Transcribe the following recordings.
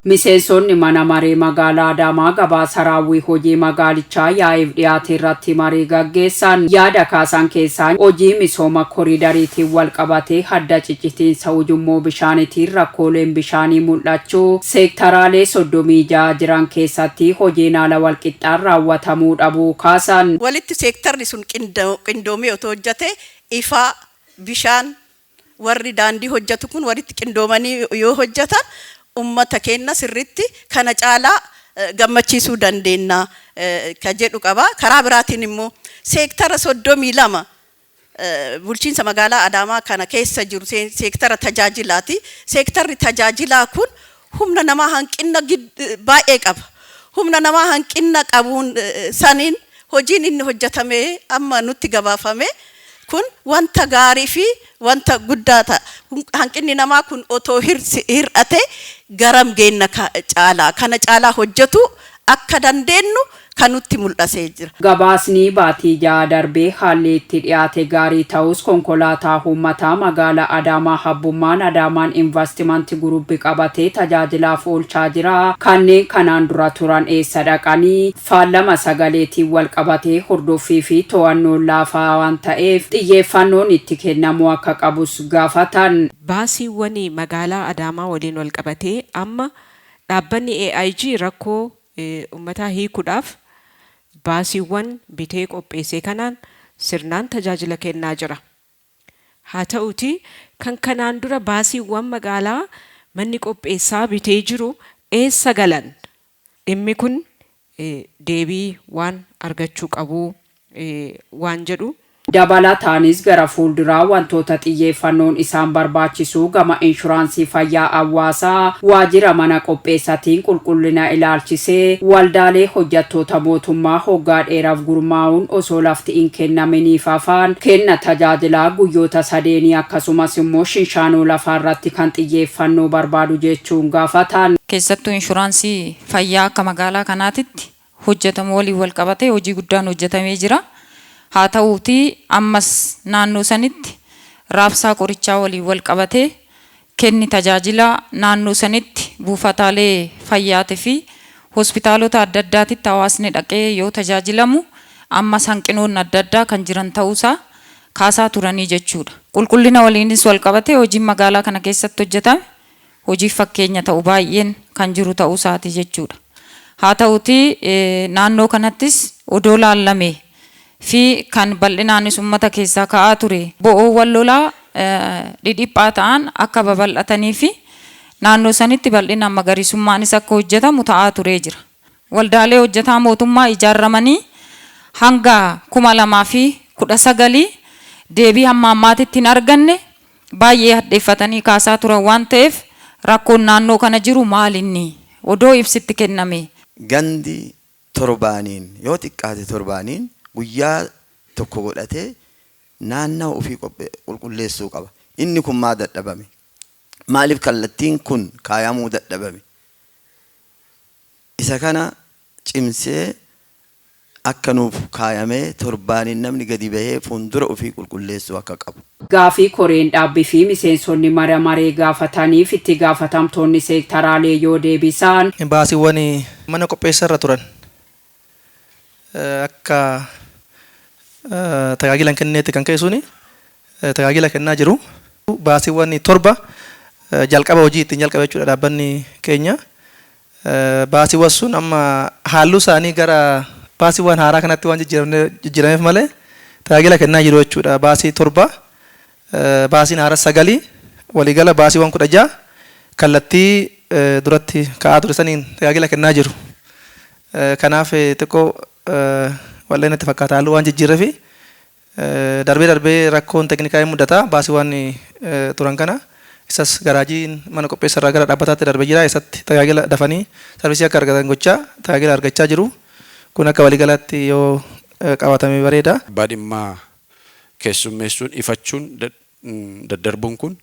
Miseensonni mana maree magaalaa Adaamaa gabaasa raawwii hojii magaalichaa yaa'iif dhiyaate irratti marii gaggeessan. Yaada kaasan keessaa hojii misooma koriidariitiin wal qabatee hadda ciccitiinsa ujummoo bishaaniitiin rakkooleen bishaanii mul'achuu, seektaraalee 36 jiran keessatti hojiin haala walqixxaan raawwatamuu dhabuu kaasan. Walitti seektarri sun qindoomee otoo hojjate, ifaa, bishaan, warri daandii hojjatu kun walitti qindoomanii yoo hojjatan ummata keenya sirritti kana caalaa gammachiisuu dandeenya ka jedhu qaba. Karaa biraatiin immoo seektara 32 bulchiinsa magaalaa Adaamaa kana keessa jiru seektara tajaajilaati. Seektarri tajaajilaa kun humna namaa hanqina baay'ee qaba. Humna namaa hanqina qabuun saniin hojiin inni hojjetame amma nutti gabaafame kun wanta gaarii fi wanta guddaa ta'a. Hanqinni namaa kun otoo hir'ate garam geenna caalaa kana caalaa hojjetu akka dandeenyu kan nutti mul'asee jira. Gabaasni baatii 6 darbee haalli itti dhiyaate gaarii ta'us, konkolaataa uummataa magaalaa Adaamaa Habbummaan Adaamaan Investimanti Guruuppi qabatee tajaajilaaf oolchaa jira. Kanneen kanaan dura turan eessa dhaqanii? Faallama sagaleetiin wal qabatee hordoffii fi to'annoon laafaa waan ta'eef xiyyeeffannoon itti kennamuu akka qabus gaafatan. Baasiiwwan magaalaa Adaamaa waliin wal qabatee amma dhaabbanni AIG rakkoo uummataa hiikuudhaaf baasiiwwan bitee qopheessee kanaan sirnaan tajaajila kennaa jira. Haa ta'uti, kan kanaan dura baasiiwwan magaalaa manni qopheessaa bitee jiru eessa galan? Dhimmi kun deebii waan argachuu qabu waan jedhu. Dabalataanis gara fuulduraa wantoota xiyyeeffannoon isaan barbaachisu gama inshuraansii fayyaa hawaasaa, waajjira mana qopheessatiin qulqullina ilaalchisee, waldaalee hojjettoota mootummaa hoggaa dheeraaf gurmaa'uun osoo lafti hin kennaminiif hafaan, kenna tajaajilaa guyyoota sadeenii, akkasumas immoo shinshaanoo lafaarratti kan xiyyeeffannoo barbaadu jechuun gaafatan. Keessattuu inshuraansii fayyaa akka magaalaa kanaatitti hojjetamu waliin wal qabatee hojii guddaan hojjetamee jira. Haa ta'uutii, ammas naannoo sanitti raabsaa qorichaa waliin wal qabatee kenni tajaajilaa naannoo sanitti buufataalee fayyaatii fi hospitaalota adda addaatitti hawaasni dhaqee yoo tajaajilamu ammas hanqinoonni adda addaa kan jiran ta'uusaa kaasaa turanii jechuudha. Qulqullina waliinis wal qabatee hojiin magaalaa kana keessatti hojjetame hojii fakkeenya ta'u baay'een kan jiru ta'uu isaati jechuudha. Haa ta'uutii, naannoo kanattis odoo laallame fi kan bal'inaanis uummata keessaa ka'aa ture bo'oowwan lolaa dhidhiphaa ta'an akka babal'atanii fi naannoo sanitti bal'inaan magariisummaanis akka hojjetamu ta'aa turee jira. Waldaalee hojjetaa mootummaa ijaaramanii hanga 2019 deebii hamma ammaatitti hin arganne baay'ee hadheeffatanii kaasaa turan waan ta'eef, rakkoon naannoo kana jiru maal inni odoo ibsitti kenname? Gandi torbaaniin, yoo xiqqaate torbaaniin guyyaa tokko godhatee naannawa ofii qulqulleessuu qaba. Inni kun maa dadhabame? Maaliif kallattiin kun kaayamuu dadhabame? Isa kana cimsee akka nuuf kaayamee torbaaniin namni gadi bahee fuuldura ofii qulqulleessuu akka qabu. Gaafii koreen dhaabbii fi miseensonni mara maree gaafataniif itti gaafatamtoonni seektaraalee yoo deebisan. Baasiiwwan mana qopheessa irra turan akka tajaajila hin kenneetti kan ka'e suni tajaajila kennaa jiru. Baasiiwwan torba jalqaba hojii ittiin jalqabe jechuudha dhaabbanni keenya. Baasiiwwan sun amma halluu isaanii gara baasiiwwan haaraa kanatti waan jijjiirameef malee tajaajila kennaa jiru jechuudha. Baasii torba, baasiin haaraa sagalii, waliigala baasiiwwan 16 kallattii duratti ka'aa ture saniin tajaajila kennaa jiru. Kanaaf xiqqoo wallee natti fakkaata, halluu waan jijjiirreefi darbee darbee rakkoon teknikaa hin mudata. Baasiiwwan turan kana isas garaajiin mana qopheessa irraa gara dhaabbataatti darbee jira. Isatti tajaajila dafanii sarvisii akka argatan gochaa tajaajila argachaa jiru. Kun akka waliigalaatti yoo qabatame bareeda. Abbaa dhimmaa keessummeessuun ifachuun daddarbuun kun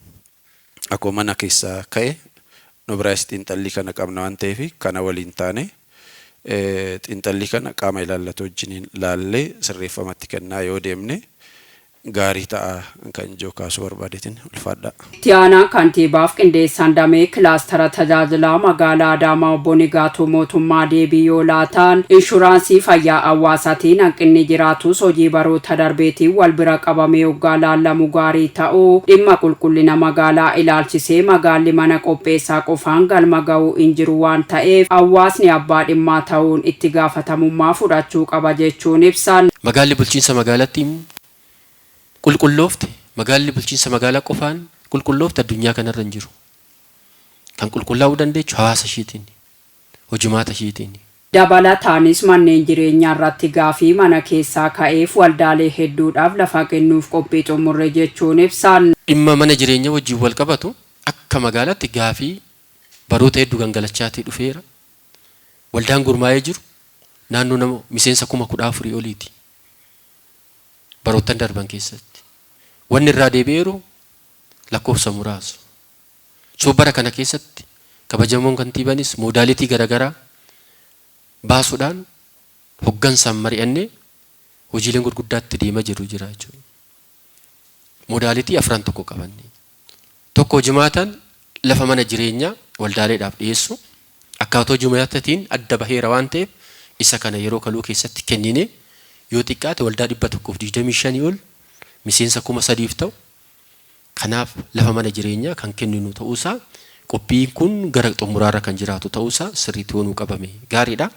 akkuma mana keessaa ka'e nu biraayis xiinxallii kana qabna waan ta'eef, kana waliin taane xiinxallii kana qaama ilaallatu wajjiniin laallee sirreeffamatti kennaa yoo deemne Gaarii ta'a kan ijoo kaasuu barbaadeetiin ulfaadha. Itti aanaa kantiibaaf qindeessaan damee kilaastara tajaajilaa magaalaa Adaamaa obbo Nigaatuu Mootummaa deebii yoo laatan, inshuraansii fayyaa hawaasaatiin hanqinni jiraatus hojii baroota darbeetiin wal bira qabamee hoggaa laallamu gaarii ta'uu, dhimma qulqullina magaalaa ilaalchisee magaalli mana qopheessaa qofaan galma ga'uu hin jiru waan ta'eef hawaasni abbaa dhimmaa ta'uun itti gaafatamummaa fudhachuu qaba jechuun ibsan. Magaalli bulchiinsa magaalattiin qulqulloofte, magaalli bulchiinsa magaalaa qofaan qulqulloofte addunyaa kanarra hin jiru. Kan qulqullaa'uu dandeechu hawaasa ishiitiin, hojimaata ishiitiin. Dabalataanis manneen jireenyaa irratti gaafii mana keessaa ka'eef waldaalee hedduudhaaf lafa kennuuf qophii xumurre jechuun ibsan. Dhimma mana jireenyaa wajjin wal qabatu akka magaalaatti gaafii baroota hedduu gangalachaatii dhufeera. Waldaan gurmaa'ee jiru naannoo nama miseensa 14,000 oliiti. Baroottan darban keessatti. Wanni irraa deebi'eeru lakkoofsa muraasa. So bara kana keessatti kabajamoon kantiibaanis modality garaagaraa baasuudhaan hoggansaan mari'annee hojiileen gurguddaatti deemaa jiru jira jechuudha. Modality afran tokko qabanne. Tokko, hojimaataan lafa mana jireenyaa waldaaleedhaaf dhiyeessu akkaataa hojimaataatiin adda baheera waan ta'eef, isa kana yeroo kaluu keessatti kennine yoo xiqqaate waldaa 125 ol miseensa 3,000f ta'u kanaaf lafa mana jireenyaa kan kenninu ta'uusaa, qophiin kun gara xumuraarra kan jiraatu ta'uusaa sirriitti hoonuu qabame gaariidha.